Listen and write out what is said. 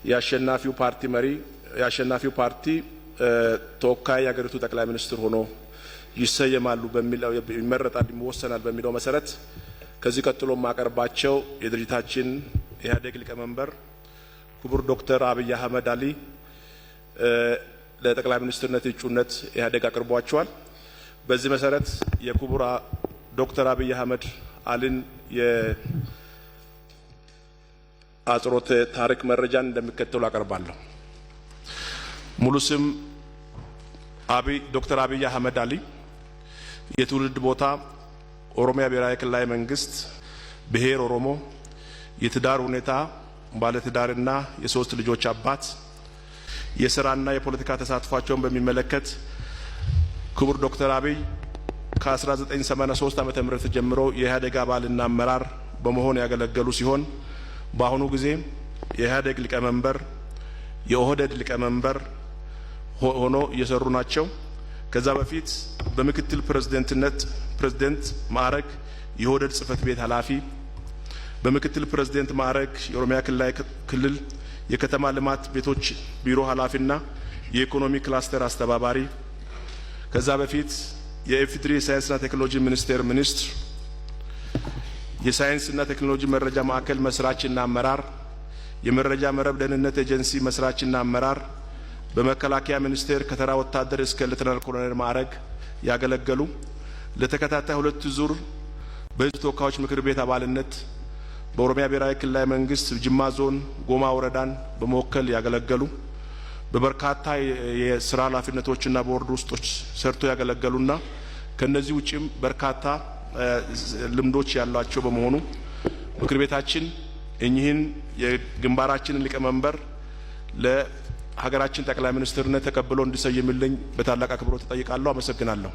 የአሸናፊው ፓርቲ መሪ፣ የአሸናፊው ፓርቲ ተወካይ የሀገሪቱ ጠቅላይ ሚኒስትር ሆኖ ይሰየማሉ በሚለው፣ ይመረጣል፣ ይወሰናል በሚለው መሰረት ከዚህ ቀጥሎ የማቀርባቸው የድርጅታችን ኢህአዴግ ሊቀመንበር ክቡር ዶክተር አብይ አህመድ አሊ ለጠቅላይ ሚኒስትርነት እጩነት ኢህአዴግ አቅርቧቸዋል። በዚህ መሰረት የክቡር ዶክተር አብይ አህመድ አሊን የአጽሮተ ታሪክ መረጃን እንደሚከተሉ አቀርባለሁ። ሙሉ ስም ዶክተር አብይ አህመድ አሊ፣ የትውልድ ቦታ ኦሮሚያ ብሔራዊ ክልላዊ መንግስት፣ ብሔር ኦሮሞ፣ የትዳር ሁኔታ ባለትዳርና የሶስት ልጆች አባት። የስራና የፖለቲካ ተሳትፏቸውን በሚመለከት ክቡር ዶክተር አብይ ከ1983 ዓ.ም ጀምሮ የኢህአዴግ አባልና አመራር በመሆን ያገለገሉ ሲሆን በአሁኑ ጊዜ የኢህአዴግ ሊቀመንበር፣ የኦህደድ ሊቀመንበር ሆኖ እየሰሩ ናቸው። ከዛ በፊት በምክትል ፕሬዝደንትነት ፕሬዝደንት ማዕረግ የኦህደድ ጽህፈት ቤት ኃላፊ፣ በምክትል ፕሬዝደንት ማዕረግ የኦሮሚያ ክልላዊ ክልል የከተማ ልማት ቤቶች ቢሮ ኃላፊና የኢኮኖሚ ክላስተር አስተባባሪ፣ ከዛ በፊት የኢፌዴሪ ሳይንስና ቴክኖሎጂ ሚኒስቴር ሚኒስትር፣ የሳይንስና ቴክኖሎጂ መረጃ ማዕከል መስራችና አመራር፣ የመረጃ መረብ ደህንነት ኤጀንሲ መስራችና አመራር፣ በመከላከያ ሚኒስቴር ከተራ ወታደር እስከ ሌተናል ኮሎኔል ማዕረግ ያገለገሉ፣ ለተከታታይ ሁለት ዙር በሕዝብ ተወካዮች ምክር ቤት አባልነት በኦሮሚያ ብሔራዊ ክልላዊ መንግስት ጅማ ዞን ጎማ ወረዳን በመወከል ያገለገሉ፣ በበርካታ የስራ ኃላፊነቶችና ቦርድ ውስጦች ሰርቶ ያገለገሉና ከነዚህ ውጪም በርካታ ልምዶች ያሏቸው በመሆኑ ምክር ቤታችን እኚህን የግንባራችንን ሊቀመንበር ለሀገራችን ጠቅላይ ሚኒስትርነት ተቀብሎ እንዲሰይምልኝ በታላቅ አክብሮት እጠይቃለሁ። አመሰግናለሁ።